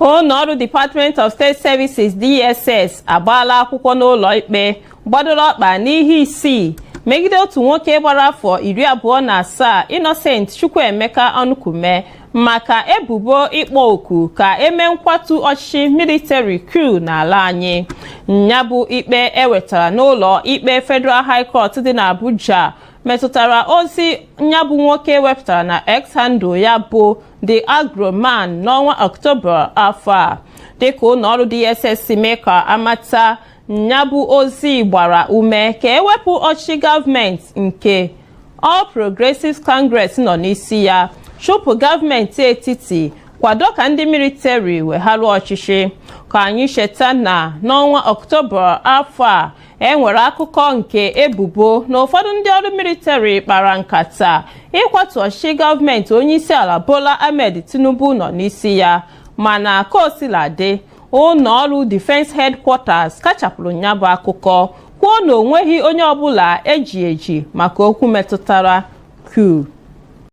Ụlọọrụ Department of State Services, DSS, agbaala akwụkwọ n'ụlọ ikpe gbadoro ọkpa n'ihe isii megide otu nwoke gbara afọ 27, Innocent Chukwuemeka Ọnụkume, maka ebubo ịkpọ oku ka eme nkwatu ọchịchị military coup n'ala anyị. Ya bụ ikpe ewetara n'ụlọ ikpe Federal High Court dị n'Abuja metụtara ozi ya bụ nwoke wepụtara na X handle ya bụ The Agroman n'ọnwa Ọktoba afọ a. Dịka ụlọọrụ DSS si mee ka amata, ya bụ ozi gbara ume ka ewepụ ọchịchị gọọmenti nke All Progressives Congress nọ n'isi ya, chụpụ gọọmenti etiti, kwado ka ndị military wegharụ ọchịchị. Ka anyị cheta na n'ọnwa Ọktoba afọ a, e nwere akụkọ nke ebubo na ụfọdụ ndị ọrụ military kpara nkata ịkwatu ọchịchị gọọmenti onyeisiala Bola Ahmed Tinubu nọ n'isi ya, mana ka o sila dị, ụlọ ọrụ Defense Headquarters kachapụrụ ya bụ akụkọ, kwuo na onweghị onye ọbụla eji eji maka okwu metụtara coup.